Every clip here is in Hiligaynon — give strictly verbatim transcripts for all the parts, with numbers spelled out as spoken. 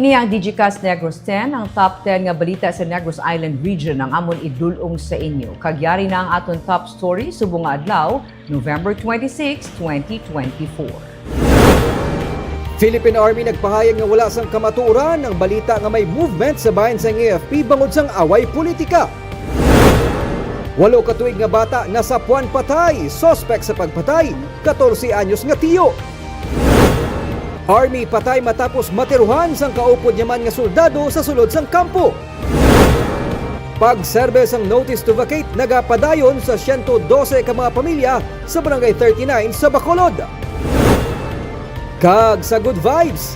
Ini ang Digicast Negros ten, ang top ten nga balita sa Negros Island Region ang amon idul-ong sa inyo. Kag yari na ang aton top story subong nga adlaw, November twenty-six, twenty twenty-four. Philippine Army nagpahayag nga wala sang kamatuoran ang balita nga may movement sa bahin sang A F P bangod sang away politika. Walo ka tuig nga bata nasapuan patay, suspek sa pagpatay, katorse anyos nga tiyo. Army patay matapos matiruhan sang kaupod niya man nga soldado sa sulod sang kampo. Pagserbe sang notice to vacate nagapadayon sa siyento dose ka mga pamilya sa Barangay thirty-nine sa Bacolod. Kag sa Good Vibes,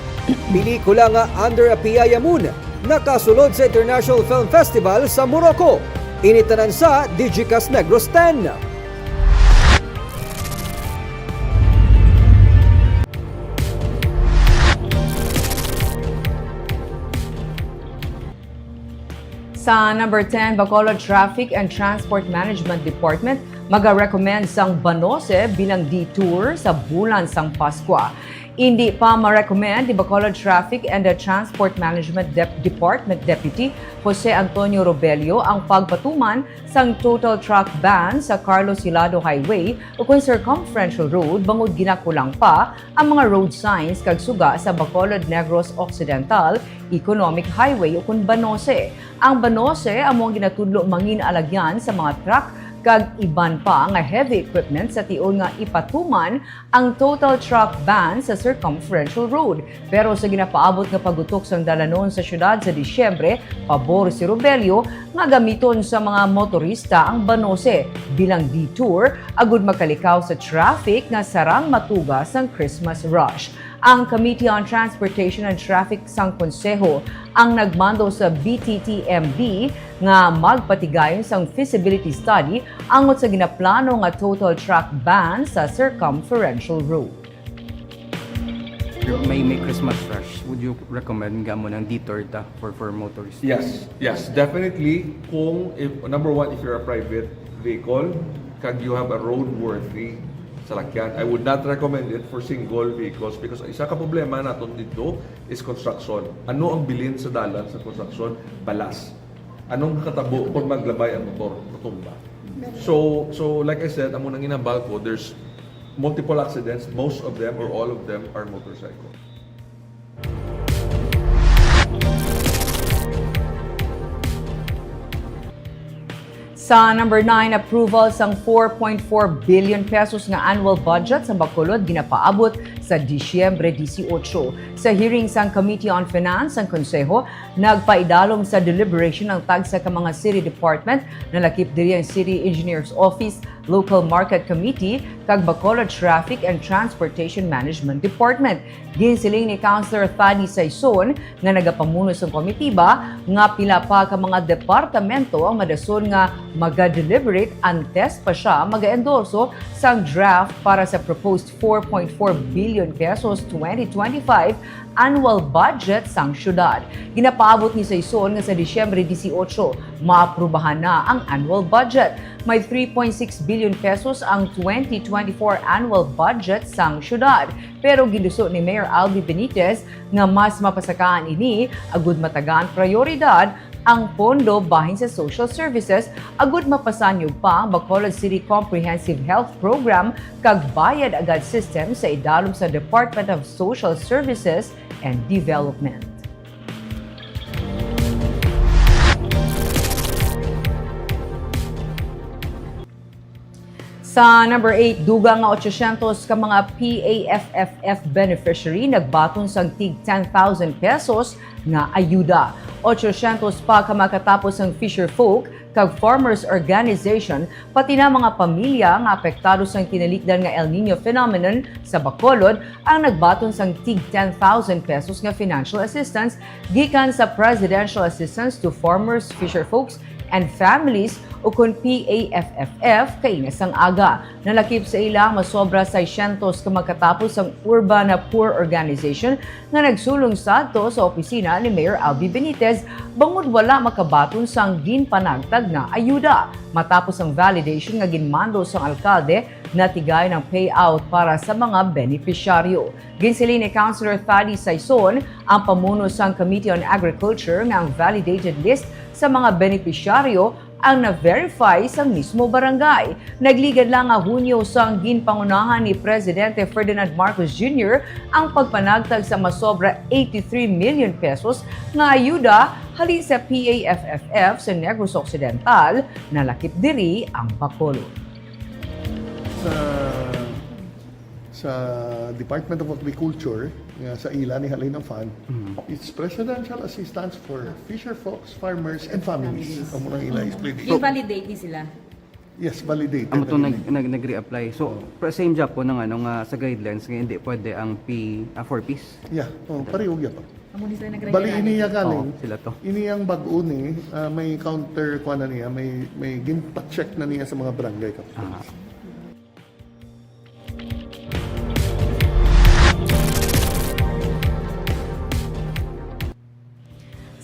pelikula nga Under a Piyaya Moon nakasulod sa International Film Festival sa Morocco. Ini tanan sa Digicast Negros ten. Sa number ten, Bacolod Traffic and Transport Management Department maga-recommend sang Banose bilang detour sa bulan sang Pascua. Indi pa ma-recommend ni Bacolod Traffic and the Transport Management Dep- Department Deputy Jose Antonio Robello ang pagpatuman sang total truck ban sa Carlos Hilado Highway ukon Circumferential Road bangod ginakulang pa ang mga road signs kag suga sa Bacolod Negros Occidental Economic Highway ukon Banose. Ang Banose amo ang ginatudlo mangin alagyan sa mga truck kag iban pa nga heavy equipment sa tion nga ipatuman ang total truck ban sa Circumferential Road. Pero sa ginapaabot nga pagutok sang dalanon sa siyudad sa Disyembre, pabor si Robello nga gamiton sa mga motorista ang Banose bilang detour agud makalikaw sa traffic nga sarang matuga sang Christmas rush. Ang Committee on Transportation and Traffic sang Konseho ang nagmando sa B T T M D nga magpatigayon sang feasibility study angot sa ginaplano nga total truck ban sa Circumferential Road. May, may Christmas rush. Would you recommend nga mo ng detour ta for, for motorists? Yes, yes, definitely. Kung, if, number one, if you're a private vehicle, kag you have a roadworthy salakyan, I would not recommend it for single vehicles because isa ka problema naton dito is construction. Ano ang bilin sa dalan sa construction? Balas. Anong katabo pag maglabay ang motor? Matumba. So, so like I said, amo nang ginhambal ko, there's multiple accidents, most of them or all of them are motorcycle. Sa number nine, approval sang four point four billion pesos nga annual budget sa Bacolod ginapaabot sa Disyembre dieciocho. Sa hearing sang Committee on Finance ang Konseho, nagpaidalom sa deliberation ang tagsa ka mga city department, nalakip diri ang City Engineer's Office, Local Market Committee, kag Bacolod Traffic and Transportation Management Department. Ginsiling ni Councilor Thani Saison nga nagapamuno sang komitiba nga pila pa ka mga departamento ang madason nga maga-deliberate antes pa sia maga-endorso sang draft para sa proposed four point four billion pesos twenty twenty-five annual budget sang syudad. Ginapaabot ni Saison nga sa Disyembre dieciocho, maaprubahan na ang annual budget. May three point six billion pesos ang twenty twenty-four annual budget sang syudad. Pero giluso ni Mayor Albi Benitez nga mas mapasakaan ini agud matagaan prioridad ang pondo bahin sa social services agud mapasanyog pa ang Bacolod City Comprehensive Health Program kag bayad agad system sa idalom sa Department of Social Services and Development. Sa number eight, dugang nga otsosyentos ka mga P A F F F beneficiary nagbaton sang tig ten thousand pesos nga ayuda. Otsosyentos pa ka makatapos sang fisher folk kag farmers organization, pati na mga pamilya nga apektado sang tinalikdan nga El Niño phenomenon sa Bacolod ang nagbaton sang tig ten thousand pesos nga financial assistance gikan sa Presidential Assistance to Farmers, Fisher Folks, and Families, ukon P A F F F, kaina sang aga. Nalakip sa ila ang masobra seiscientos ka makatapos ang Urban Poor Organization nga nagsulong sadto sa opisina ni Mayor Albi Benitez bangod wala makabaton sang ginpanagtag nga ayuda. Matapos ang validation nga ginmando sang alkalde, natigayon ang payout para sa mga benepisyaryo. Ginsiling ni Councilor Thady Saison, ang pamuno sang Committee on Agriculture, nga ang validated list sa mga benepisyaryo ang na-verify sa mismo barangay. Nagligad lang nga Hunyo sang ginpangunahan ni Presidente Ferdinand Marcos Junior ang pagpanagtag sa masobra eighty-three million pesos nga ayuda halin sa P A F F F sa Negros Occidental, nalakip diri ang Bacolod. Sa sa Department of Agriculture, nga sa ila ni halin ang fund, Mm. it's presidential assistance for fisher folks, farmers, and families. Ang mga ila explanation. Gi-validate ni sila. Yes, validate. Amo to nag, nag, nag-reapply. So, pre- same job po ng ano nga sa guidelines nga hindi pwede ang P, ah, four Ps. Yeah, oh, pareho gyapon. Amo ni sila nag Bali, ini ya galing. Oo, sila to. Ini ang bag-o ni, ah, may counter, kuha na niya, may, may ginpa-check na niya sa mga barangay kapatid. Ah.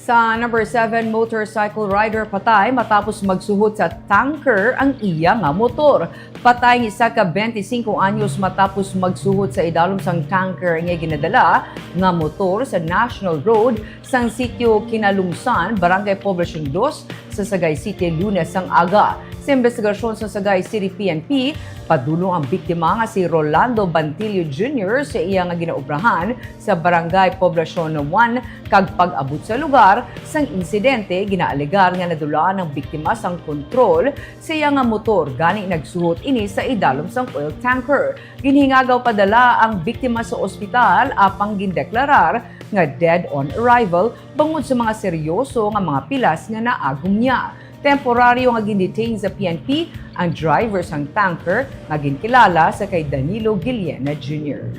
Sa number seven, motorcycle rider patay matapos magsuhot sa tanker ang iya nga motor. Patay ang isa ka twenty-cinco anyos matapos magsuhot sa idalom sang tanker nga ginadala nga motor sa National Road sang sitio Kinalumsan, Barangay Poblacion Dos, sa Sagay City, Lunes sang aga. Sa investigasyon sa Sagay City P N P, padulong ang biktima nga si Rolando Bantillo Junior sa iya nga ginaobrahan sa Barangay Poblacion One, kag pag-abot sa lugar sang insidente, ginaalegar nga nadulaan ang biktima sang kontrol sa iya nga motor, gani nagsuhot ini sa idalom sang oil tanker. Ginhingagaw padala ang biktima sa ospital, apang gindeklarar nga dead on arrival bangod sa mga seryoso nga mga pilas nga naagom niya. Temporaryo nga gin-detain sa P N P ang driver sang tanker nga ginkilala sa kay Danilo Guillena Junior.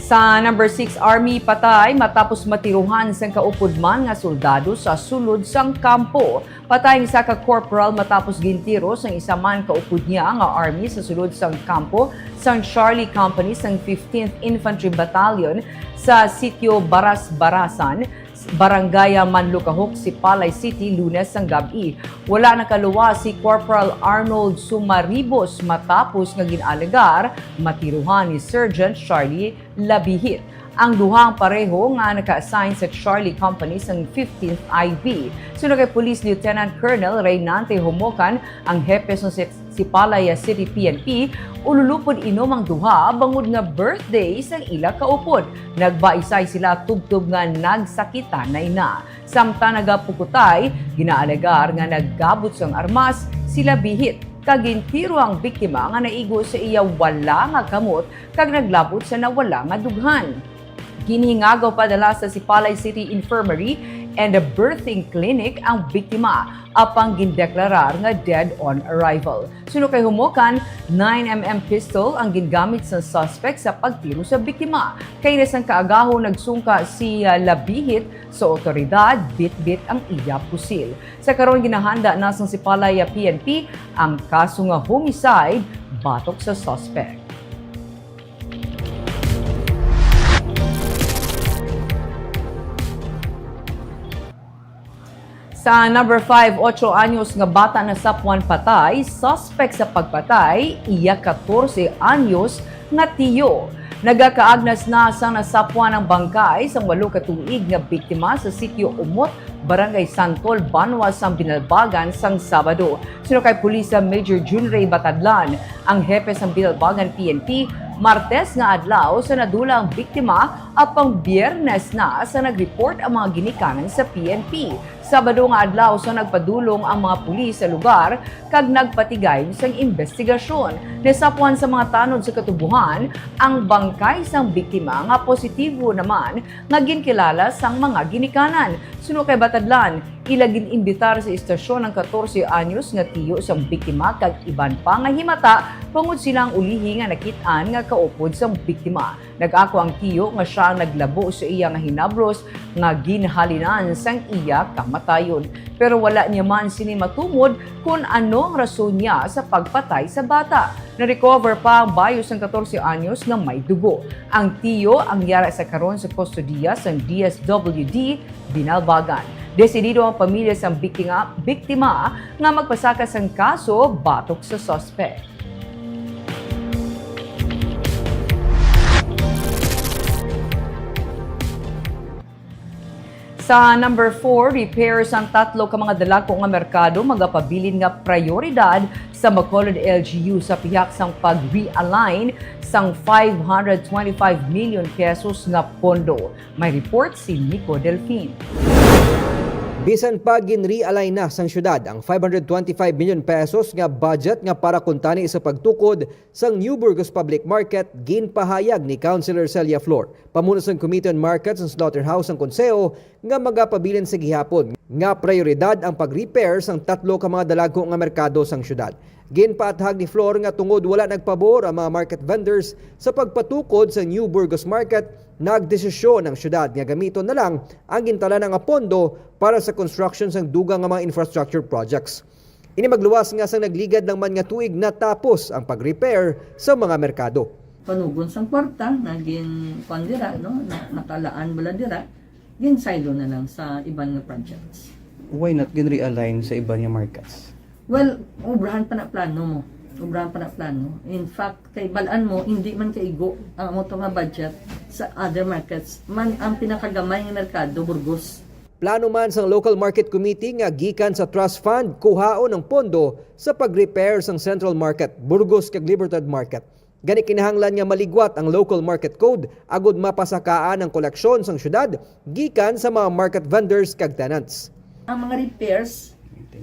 Sa number six, Army patay matapos matiruhan sang kaupod man nga soldado sa sulod sang kampo. Patay ang isa ka corporal matapos gintiro sang isa man kaupod niya nga Army sa sulod sang kampo sang Charlie Company sang fifteenth Infantry Battalion sa sitio Baras-Barasan, Barangay Manlukahok, Sipalay City, Lunes sang gab-i. Wala nakaluwas si Corporal Arnold Sumaribos matapos nga gin-alegar matiruhan ni Sergeant Charlie Labihit. Ang duhang pareho nga naka-assign sa Charlie Company sang fifteenth I B. Suno kay Police Lieutenant Colonel Reynante Homocan, ang hepe sa Sipalay City P N P, ululupod inom ang duha bangod nga birthday sang ila kaupod. Nagbaisay sila tubtob nga nagsakitanay na. Samtang nagapukutay, ginaalegar nga nagabot sang armas sila bihit kag gintiro ang biktima nga naigo sa iya wala nga kamot kag naglabot sa nawala nga dughan. Ginhingagaw padala sa Sipalay City Infirmary and Birthing Clinic ang biktima, apang gindeklarar nga dead on arrival. Suno kay Humocan, nine M M pistol ang gingamit sa suspect sa pagtiro sa biktima. Kay sang kaagahon nagsungka si, ah, Labihit sa otoridad, bitbit ang iya pusil. Sa karon, ginahanda na sang Sipalay P N P ang kaso nga homicide batok sa suspect. Sa number five, otso anyos nga bata nasapwan patay, suspect sa pagpatay, iya katorse anyos nga tiyo. Nagakaagnas na sang nasapwan ang bangkay sang walo ka tuig nga biktima sa sitio Umot, Barangay Santol, banwa sang Binalbagan sang Sabado. Suno kay Pulisa Major Junrey Batadlan, ang hepe sang Binalbagan P N P, Martes nga adlaw sa nadula ang biktima, apang Biyernes na sa nag-report ang mga ginikanan sa P N P. Sabado nga adlaw sa nagpadulong ang mga pulis sa lugar kag nagpatigayon sang imbestigasyon. Nasapwan sa mga tanod sa katubohan ang bangkay sang biktima nga positibo naman nga ginkilala sang mga ginikanan. Suno kay Batadlan, Ila gin-imbitar sa istasyon ang katorse anyos nga tiyo sang biktima kag iban pa nga himata bangod sila ang ulihi nga nakit-an nga kaupod sang biktima. Nag-ako ang tiyo nga sia ang naglabo sa iya nga hinablos nga ginhalinan sang iya kamatayon. Pero wala niya man sini matumod kon ano ang rason niya sa pagpatay sa bata. Na-recover pa ang bayo sang katorse anyos nga may dugo. Ang tiyo ang yara sa karon sa kustodiya sang D S W D Binalbagan. Desidido ang pamilya sang biktima, biktima nga magpasaka sang kaso batok sa suspect. Sa number four, repair sang tatlo ka mga dalagko nga merkado magapabilin nga prayoridad sa Bacolod L G U sa pihak sang pag-realign sang five hundred twenty-five million pesos nga pondo. May report si Nico Delfin. Bisan pa gin-realign na sang syudad ang five hundred twenty-five million pesos nga budget nga para kuntani sa pagtukod sang New Burgos Public Market, ginpahayag ni Councilor Celia Flor, pamuno sang Committee on Markets and Slaughterhouse sang Konseho, nga magapabilin sa gihapon nga prioridad ang pag-repair sang tatlo ka mga dalagko nga merkado sang syudad. Ginpaathag ni Flor nga tungod wala nagpabor ang mga market vendors sa pagpatukod sa New Burgos Market, nagdesisyon ang syudad nga gamiton na lang ang gintalan nga pondo para sa construction sang dugang nga mga infrastructure projects. Ini magluwas nga sang nagligad lang man nga tuig natapos ang pag-repair sa mga merkado. Panugon sang kwarta nga gin-, kuwan dira, no? Na-, nakalaan bala dira, gin-silo na lang sa iban nga projects. Why not gin-realign sa iban nga markets? Well, obrahan pa na plano mo. Obrahan pa na plano. In fact, kay balaan mo, hindi man kaigo ang amo to nga budget sa other markets. Man ang pinakagamay nga merkado, Burgos. Plano man sang Local Market Committee nga gikan sa Trust Fund kuhaon ang pondo sa pag-repair sang Central Market, Burgos kag Libertad Market. Gani kinahanglan nga maligwat ang Local Market Code agud mapasakaan ang koleksyon sang syudad gikan sa mga market vendors kag tenants. Ang mga repairs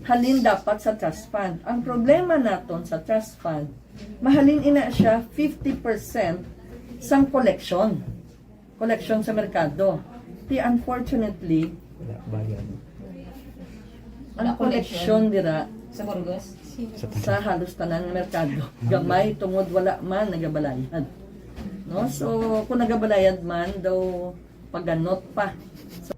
halin dapat sa trust fund. Ang problema naton sa trust fund, mahalin ina siya fifty percent sang koleksyon. Koleksyon sa merkado. Ti, unfortunately, wala bayad. Ang wala koleksyon dira sa Burgos? Sa halos tanan nga merkado. Gamay tungod wala man nagabalayad. No? So, kung nagabalayad man, daw paganot pa.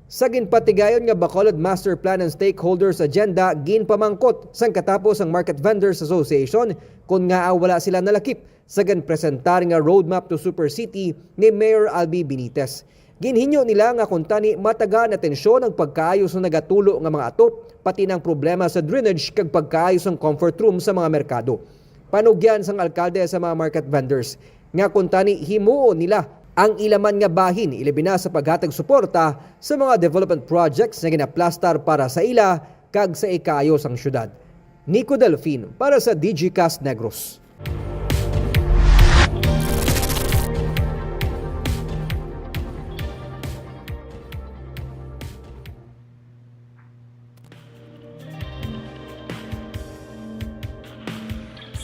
Sa ginpatigayon nga Bacolod Master Plan and Stakeholders Agenda, ginpamangkot sang katapos ang Market Vendors Association kon ngaa wala sila nalakip sa ginpresentar nga Roadmap to Super City ni Mayor Albee Benitez. Ginhinyo nila nga kuntani matagaan atensyon ang pagkaayo sa nagatulo nga mga atop, pati na ang problema sa drainage kag pagkaayo sang comfort room sa mga merkado. Panugyan sang alkalde sa mga market vendors nga kuntani himuon nila ang ila man nga bahin, ilabi na sa paghatag suporta sa mga development projects nga ginaplastar para sa ila kag sa ikaayo sang syudad. Nico Delfin para sa Digicast Negros.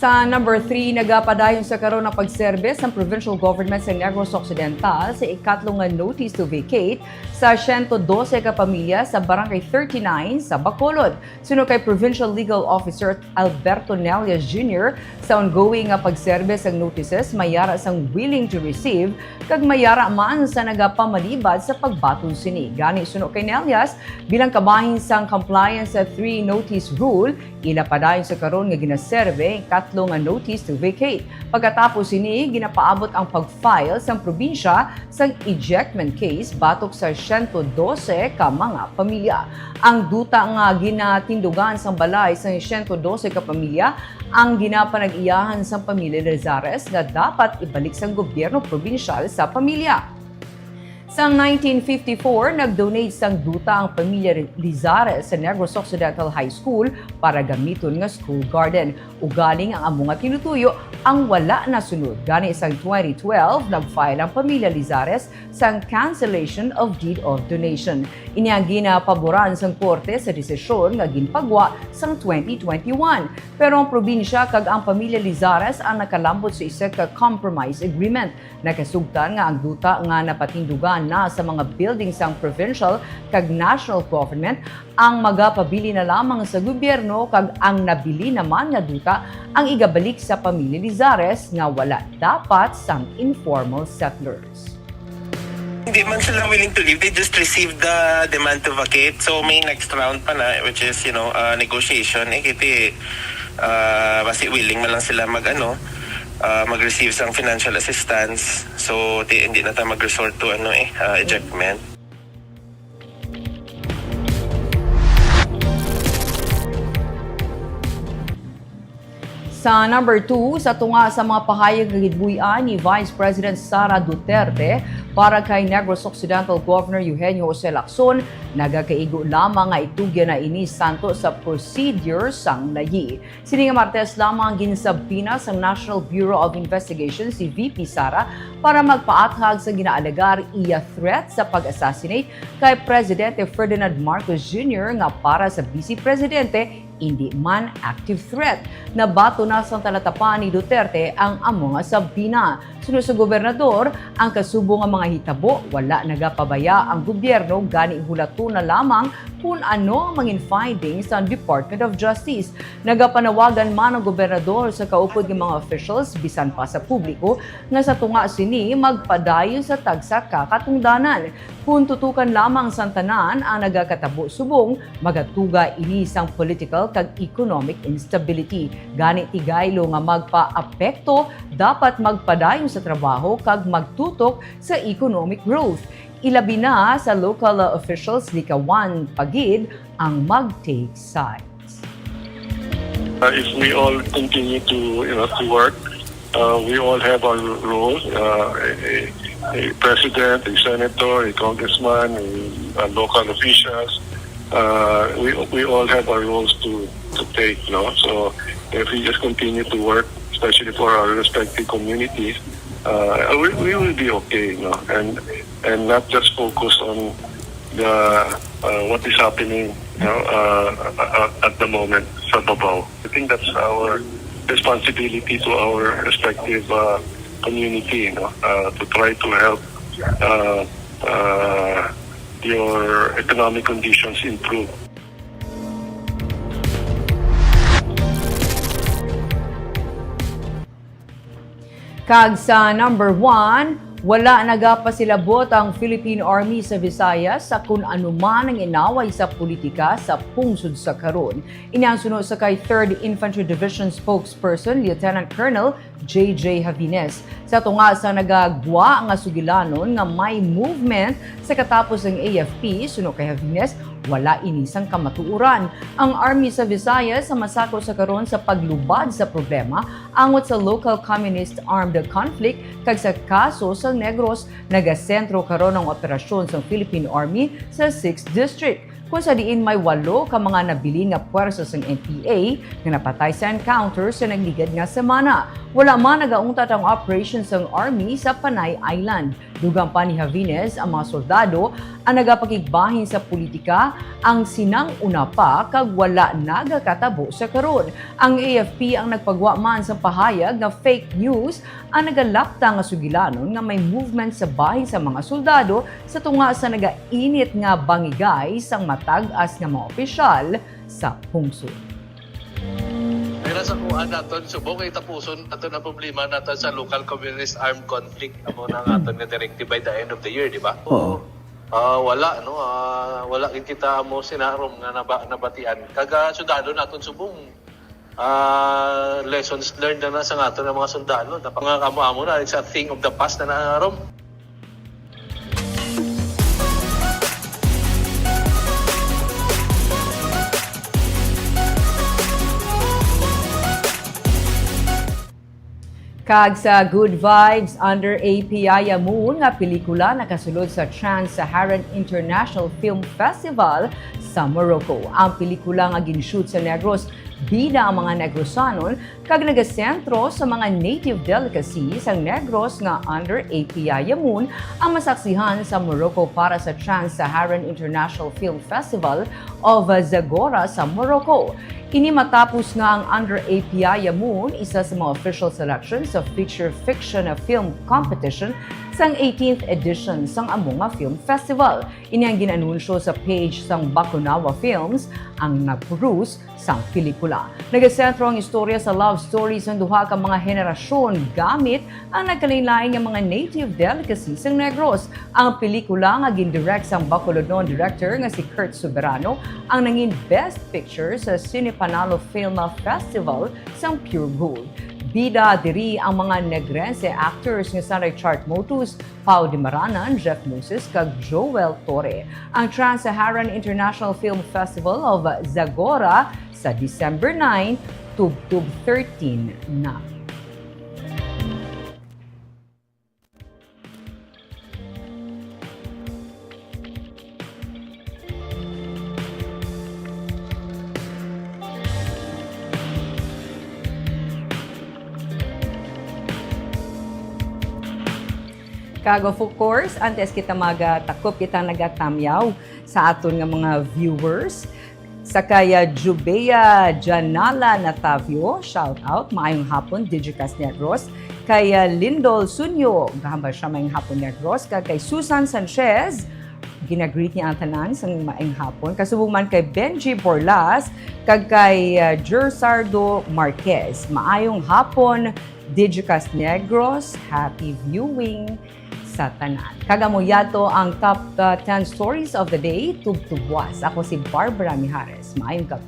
Sa number three, nagapadayon sa karon ang pagserbis sang provincial government sa Negros Occidental sa ikatlo nga notice to vacate sa siyento dose ka pamilya sa Barangay thirty-nine sa Bacolod. Suno kay Provincial Legal Officer Alberto Nelias Junior, sa ongoing nga pagserbis sang notices, may ara sang willing to receive kag may ara man sa nagapamalibad sa pagbaton sini. Gani, suno kay Nelias, bilang kabahin sang compliance sa three notice rule, ila padayon sa karon nga ginaserbe ang katlo nga notice to vacate. Pagkatapos sini, ginapaabot ang pag-file sang probinsya sang ejectment case batok sa siyento dose ka mga pamilya. Ang duta nga ginatindugan sang balay sang siyento dose ka pamilya ang ginapanag-iyahan sang pamilya Lizares nga dapat ibalik sang gobyerno probinsyal sa pamilya. Sang nineteen fifty-four, nag-donate sang duta ang pamilya Lizares sa Negros Occidental High School para gamiton nga school garden. Ugaling ang amo nga tinutuyo ang wala nasunod. Gani sang twenty twelve, nag-file ang pamilya Lizares sang cancellation of deed of donation. Ini ang ginapaboran sang korte sa desisyon nga ginpagwa sang twenty twenty-one. Pero ang probinsya kag ang pamilya Lizares ang nakalambot sa isa ka compromise agreement. Nakasugtan nga ang duta nga napatindugan na sa mga building sang provincial kag national government ang magapabili na lamang sa gobyerno, kag ang nabili naman nga duta ang igabalik sa pamilya Lizares nga wala dapat sang informal settlers. Hindi man sila willing to leave. They just received the demand to vacate. So may next round pa na, which is, you know, uh, negotiation. Eh, kiti, uh, basi willing man lang sila mag, ano, uh, mag-receive sang financial assistance. So, di, hindi na ta mag-resort to, ano, eh, uh, ejectment. Sa number two, sa tunga sa mga pahayag nga ginbuy-an ni Vice President Sara Duterte para kay Negros Occidental Governor Eugenio Jose Lacson, nagakaigo lamang nga itugyan na ini santo sa procedure sang layi. Sini nga Martes lamang ginsabpina sang National Bureau of Investigation si V P Sara para magpaathag sa ginaalegar iya threat sa pag-assassinate kay Presidente Ferdinand Marcos Junior nga para sa Vice Presidente indi man active threat. Nabaton na sang talatapan ni Duterte ang amo nga sabpina. Suno sa gobernador, ang kasubo nga mga hitabo wala nagapabaya ang gobyerno gani hulaton na lamang kun ano ang mga findings sa Department of Justice. Nagapanawagan man ang gobernador sa kaupod nga mga officials bisan pa sa publiko nga sa tunga sini magpadayon sa tagsa ka katungdanan. Kon tutukan lamang sang tanan ang nagakatabo subong, magatuga ini sang political kag economic instability. Gani ti gaylo nga magpaapekto, dapat magpadayon sa trabaho kag magtutok sa economic growth, ilabi na sa local officials, likawan pa gid ang mag-take sides. Uh, if we all continue to, you know, to work, uh, we all have our roles. Uh, a, a, a president, a senator, a congressman, a, a local officials. Uh, we we all have our roles to to take. No, so if we just continue to work, especially for our respective communities, uh, we we will be okay. No, and and not just focus on the uh, what is happening, you know, uh, uh, at the moment sa Davao. I think that's our responsibility to our respective uh, community, you know, uh, to try to help uh, uh, your economic conditions improve. Kag sa number one, wala nagapasilabot ang Philippine Army sa Visayas sa kun ano man ang inaway sa politika sa pungsod sa karon. Ini ang suno sa kay Third Infantry Division spokesperson Lieutenant Colonel J J Javines. Sa tunga sa nagagwa nga sugilanon nga may movement sa katapos ang A F P, suno kay Javines, wala ini sang kamatuoran. Ang Army sa Visayas sa masako sa karon sa paglubad sa problema angot sa local communist armed conflict kag sa kaso sa Negros. Nagasentro karon ang operasyon sang Philippine Army sa Sixth District, kung sa diin may walo ka mga nabilin nga puwersa sang N P A nga napatay sa encounter sa nagligad nga semana. Wala man nagauntat ang operation sang Army sa Panay Island. Dugang pa ni Javines, ang mga soldado ang nagapakigbahin sa politika ang sinang una pa kag wala nagakatabo sa karon. Ang A F P ang nagpagwa man sa pahayag nga fake news ang nagalapta nga sugilanon nga may movement sa bahin sa mga soldado sa tunga sa nagainit nga bangigay sang matag-as nga mga opisyal sa pungsod. Pero sa kuan naton, subong kay tapuson naton ang problema naton sa local communist armed conflict, amo na ang aton nga directive by the end of the year, di ba? Oo. Ah, wala, no? Ah, wala gid kita amo sinarom nga naba, nabatian. Kag ah, sundalo naton subong ah, lessons learned na, na sa aton nga mga sundalo. Napangamo-amo na, it's a thing of the past na naarom. Kag sa Good Vibes Under a Payaya Moon nga pelikula nakasulod sa Trans-Saharan International Film Festival sa Morocco. Ang pelikula nga gin-shoot sa Negros Bida ang mga Negrosanon kag nagasentro sa mga native delicacy sang Negros nga under A P I Yamoun ang masaksihan sa Morocco para sa Trans-Saharan International Film Festival of Zagora sa Morocco. Ini matapos nga ang under A P I Yamoun isa sa mga official selection sa feature fiction film competition sang eighteenth edition sang amo nga film festival. Ini ang gin-anunsyo sa page sang Bakunawa Films ang nag-produce sang pelikula. Nagasentro ang istorya sa love story sang duha ka mga henerasyon gamit ang nagkalainlain nga mga native delicacy sang Negros. Ang pelikula nga gindirect sang Bacolodnon director nga si Kurt Soberano ang nangin Best Picture sa Cine Panalo Film Festival sang Pure Gold. Bida diri ang mga Negrense actors nga sanay Chart Motus, Pau Dimaranan, Jeff Moses, kag Joel Torre. Ang Trans-Saharan International Film Festival of Zagora sa December nine, tubtob thirteen na. Kag of course, antes kita magatakop, kita nagatamyaw sa aton nga mga viewers. Sa kay, ah, Jubea Janala Natavio, shout out, maayong hapon, Digicast Negros. Kay, ah, Lindol Sunyo, gahambal siya, maayong hapon, Negros. Kag kay Susan Sanchez, ginagreet niya ang tanan sang maayong hapon. Kasubong man kay Benji Borlas, kag kay, ah, Jersardo Marquez, maayong hapon, Digicast Negros. Happy viewing sa tanan. Kag amo yato ang top, uh, ten stories of the day, tubtob buas. Ako si Barbara Mijares. Maayong gabi.